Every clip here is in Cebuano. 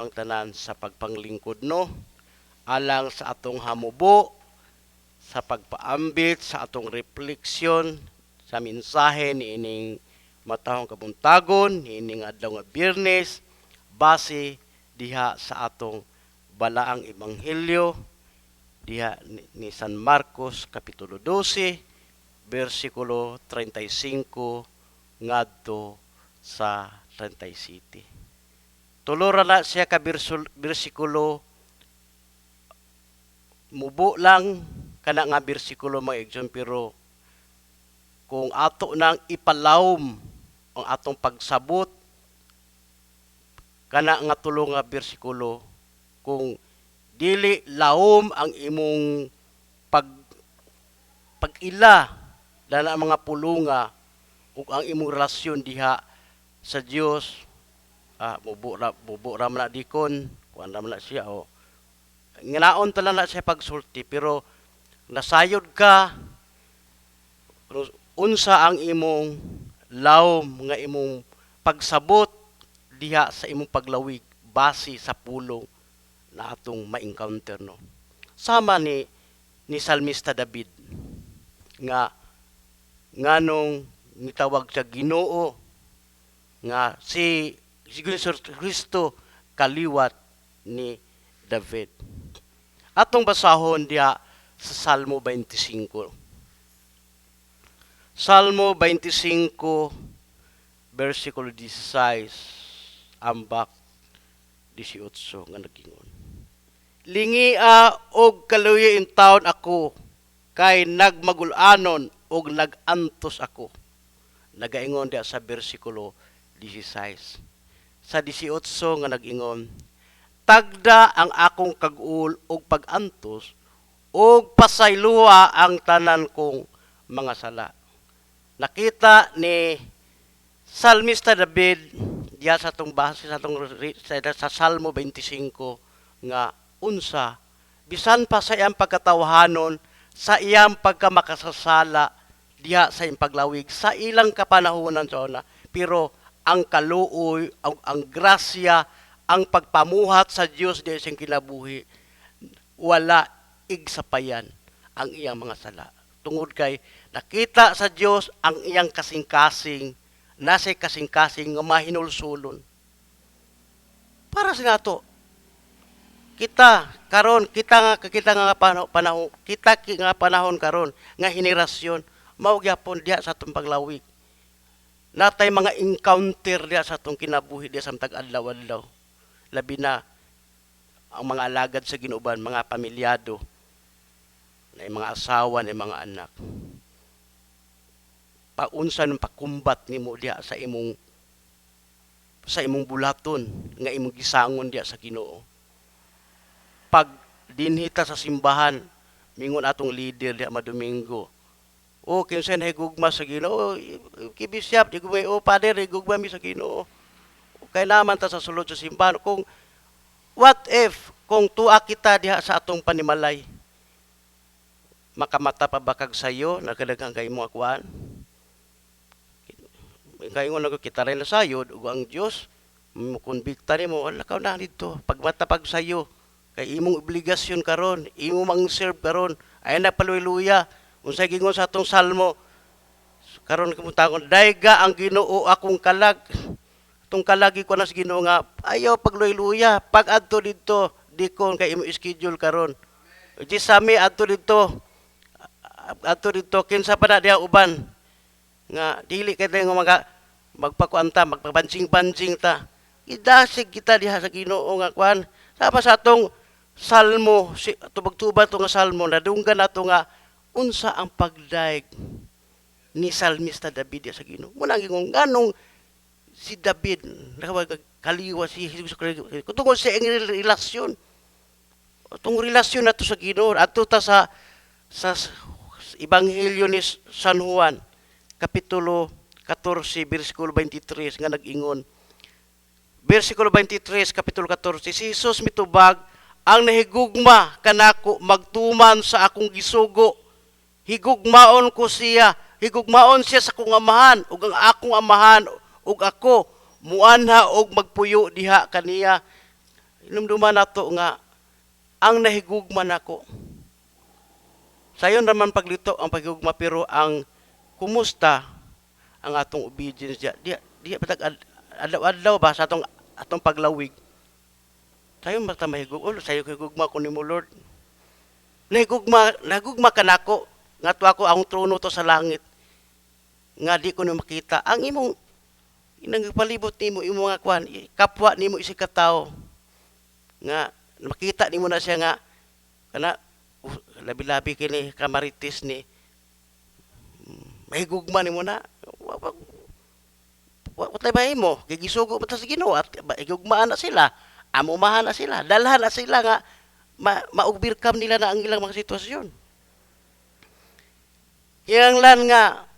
Ang tanan sa pagpanglingkod, no, alang sa atong hamubo sa pagpaambit sa atong refleksyon sa mensahe niining matahong kabuntagon, niining adlaw nga Biyernes, base diha sa atong balaang ebanghelyo diha ni San Marcos kapitulo 12 bersikulo 35 ngadto sa 37. Tulo ra na siya ka bersikulo, mubo lang kana nga bersikulo, mga igsoon, pero kung ato nang ipalawom ang atong pagsabot kana nga tulo nga bersikulo, kung dili lawom ang imong pag-ila dana ang mga pulunga ug ang imong relasyon diha sa Dios, mubo ra man na, dikon kuan ra man na siya o nganaon ta lang na siya pagsulti, pero nasayod ka unsa ang imong lawom nga imong pagsabot diha sa imong paglawig base sa pulong na atong ma-encounter, no, sama ni Salmista David nga nganong nitawag sa Ginoo nga si Jesus Kristo kaliwat ni David. Atong basahon diha sa Salmo 25. Salmo 25 versikulo 16 ambak 18 nga nagingon: "Lingia og kaluya intawon ako kay nagmagul-anon og nag-antos ako." Nagaingon diha sa bersikulo 16. Sa 18 nga nag-ingon, "Tagda ang akong kag-ul og pag-antos ug pasayloa ang tanan kong mga sala." Nakita ni Salmista David diha sa atong base sa Salmo 25 nga unsa bisan pa sa iyang pagkatawhanon, sa iyang pagkamakasasala diha sa iyang paglawig sa ilang kapanahonan sa una, pero ang kaluoy, ang grasya, ang pagpamuhat sa Dios diha sa iyang kinabuhi, wala igsapayan ang iyang mga sala tungod kay nakita sa Dios ang iyang kasing-kasing, nasa kasing-kasing nga mahinulsulon para sa nato. Kita karon, kita nga panahon, kita nga panahon karon nga henerasyon, mao gyapon diha sa atong paglawig natay mga encounter diha sa atong kinabuhi diha sa matag adlaw-adlaw, labi na ang mga alagad sa Ginoo, mga pamilyado na mga asawa na mga anak, paunsa ng pakumbat nimo diha sa imong bulaton nga imong gisangon diha sa Ginoo. Pag dinhi ta sa simbahan, mingon atong leader diha madomingo, "O kinsa nahigugma sa Ginoo?" Kibisyap di gumay, "O father, higugma mi sa Ginoo." Kay naman ta sa sulod sa simbahan, kung what if kung tuwa kita diha sa atong panimalay, makamata pa ba kag sayo nagkadaghang kay mo akuan? Kaingon ako, kita rin na sayod ug ang Dios mo konbikta nimo, wala ka na didto pagmata pag sayo kay imong obligasyon karon, imo mang serve karon ay na paluy-luya. Unsay gingon sa atong salmo karon kamuntangon? "Dayga ang Ginoo akong kalag." Atong kalagi ko na sa Ginoo nga ayaw pagluy-luya pag adto didto, dikon, kay imo schedule karon. Di sami adto didto, adto didto, kinsa pa na diha uban nga dili kay nga mga magpakuan ta, magpabansing-bansing ta. Idasig kita diha sa Ginoo nga kuan sama sa atong salmo si tubag-tubag to nga salmo. Nadunggan nato nga unsa ang pagdaig ni Salmista David diha sa Ginoo. Muna gingon nganong si David nakawag kaliwa si Jesus Kristo tungod sa iyang relasyon, atong relasyon nato sa Ginoo. Adto ta sa Ebanghelyo ni San Juan kapitulo 14 bersikulo 23 nga nag-ingon, bersikulo 23 kapitulo 14, si Jesus mitubag, "Ang nahigugma kanako magtuman sa akong gisugo. Higugmaon ko siya, higugmaon siya sa akong Amahan, ug ang akong Amahan ug ako muanha og magpuyo diha kaniya." Hinumduman nato nga ang nahigugma nako. Sayon raman paglito ang paghigugma, pero ang kumusta ang atong obedience diya diya diya patag adlaw-adlaw ba sa atong paglawig. Sayon ba ta mahigug? Oh, sayo higugma ko nimo, Lord. Nahigugma, nahigugma ka nako ngadto ako ang trono to sa langit nga di ko na makita ang imong nagpalibot nimo, imong mga kwan, kapwa nimo isig ka tawo nga makita nimo na siya nga kana labi-labi kini kamarites ni mahigugma nimo na wa wa tay mahimo kay gisugo man ta sa Ginoo at higugmaan na sila, amumahan na sila, dalhan na sila nga ma-overcome nila na ang ilang mga sitwasyon. Kinahanglan nga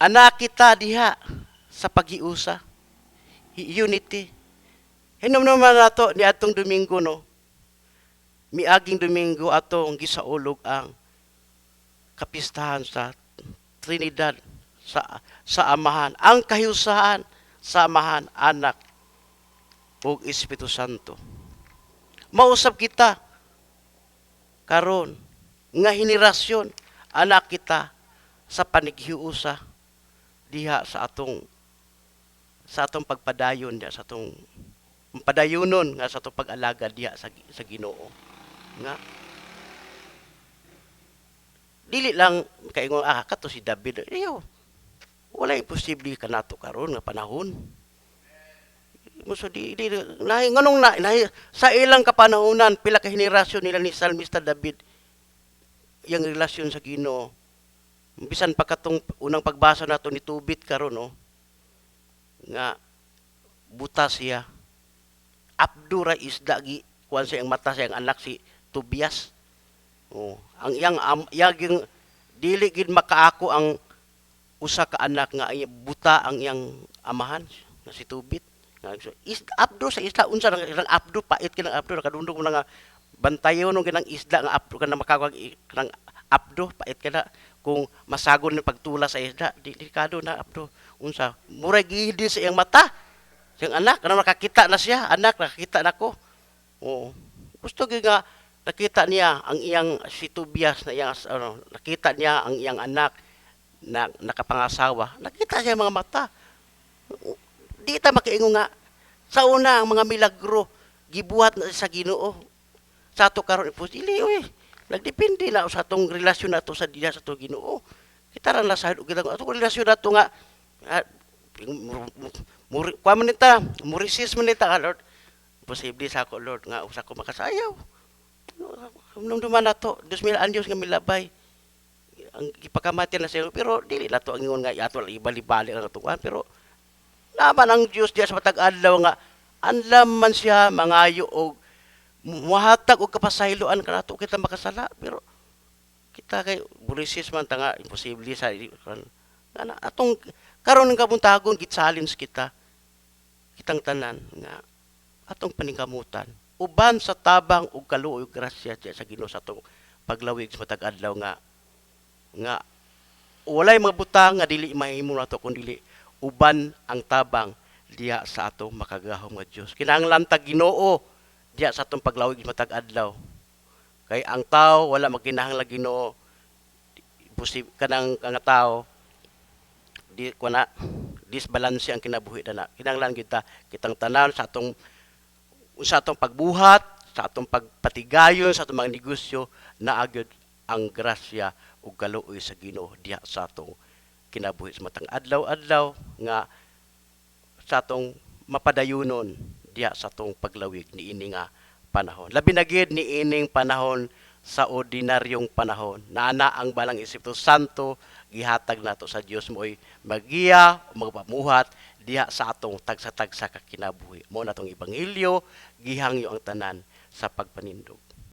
anak kita diha sa paghiusa, unity. Hinumduman nato ni atong Domingo, no, miaging Domingo, atong gisaulog ang kapistahan sa Trinidad, sa Amahan, ang kahiusahan sa Amahan, Anak ug Espiritu Santo. Mausab kita karon nga henerasyon, anak kita sa panighiusa diha sa atong pagpadayon diha sa atong padayonon nga sa atong pag-alagad diha sa Ginoo nga dili lang kaingon, ah, kato si David. Iyo, wala imposible kanato karon nga panahon mo. So di nahi nganong na, nahi, sa ilang kapanahonan, pila ka henerasyon nila ni Salmista David yang relasyon sa Ginoo. Bisan pa katong unang pagbasa nato ni Tubit karon, no, nga buta siya, abdo ra isda gi kuan sa iyang mata sa iyang anak si Tobias. Oh, ang iyang iyang dili gid makaako ang usa ka anak nga buta ang iyang amahan nga si Tubit. Nga so, is, abdo sa isda, unsa nang ilang abdo, pait kinang abdo, nakadundog mo na nga bantayon og kinang isda nga abdo kanang makawag kanang abdo, pait kana kung masagon ni pagtula sa isda, di delikado na abdo. Unsa murag gihidi sa iyang mata siyang anak kanang nakakita na siya, "Anak, nakakita nako." Oo, gusto gyud nga nakita niya ang iyang si Tobias na iyang ano, nakita niya ang iyang anak na nakapangasawa, nakita siya mga mata. Di ta makaingon nga sa una ang mga milagro gibuhat na sa Ginoo, sa ato karon imposible oy. Nagdepende na sa atong relasyon nato sa diya sa atong Ginoo. Kita ra na sa kita atong relasyon nato nga muri kuan man ta, murisis man ta, "Ah, Lord, posible sa ako, Lord, nga usa ko makasayaw." Hinumduman nato 2000 anyos nga milabay ang gipakamati na siya, pero dili na to ang ingon nga ato ibali-bali ang atuan, pero naman ang Dios diya sa matag adlaw nga anlam man siya mangayo og muhatag og kapasayloan kanato kita makasala. Pero kita kay burisis man ta nga imposible sa nga atong karon ng kabuntagon, gi-challenge kita kitang tanan nga atong paningkamutan uban sa tabang ug kaluoy ug grasya diya sa Ginoo sa atong paglawig sa matag adlaw nga nga walay mga butang nga dili mahimo nato kun dili uban ang tabang diha sa atong makagagahom nga Dios. Kinahanglan ta Ginoo diha sa atong paglawig sa matag adlaw. Kay ang tao wala magkinahanglan Ginoo, kanang ang tao di ko na disbalanse ang kinabuhi na. Kinahanglan kita kitang tanan sa atong pagbuhat, sa atong pagpatigayon, sa atong mga negosyo, naa gyud ang grasya ug kaluoy sa Ginoo diha sa atong kinabuhi sa matang adlaw-adlaw nga sa atong mapadayunon diha sa atong paglawig niini nga panahon. Labi na gid niining panahon sa ordinaryong panahon. Naana ang Balang Espiritu Santo gihatag nato sa Dios mo'y magiya, magpamuhat diha sa atong tagsa-tagsa ka kinabuhi. Mao na tong ebanghelyo, gihangyo ang tanan sa pagpanindog.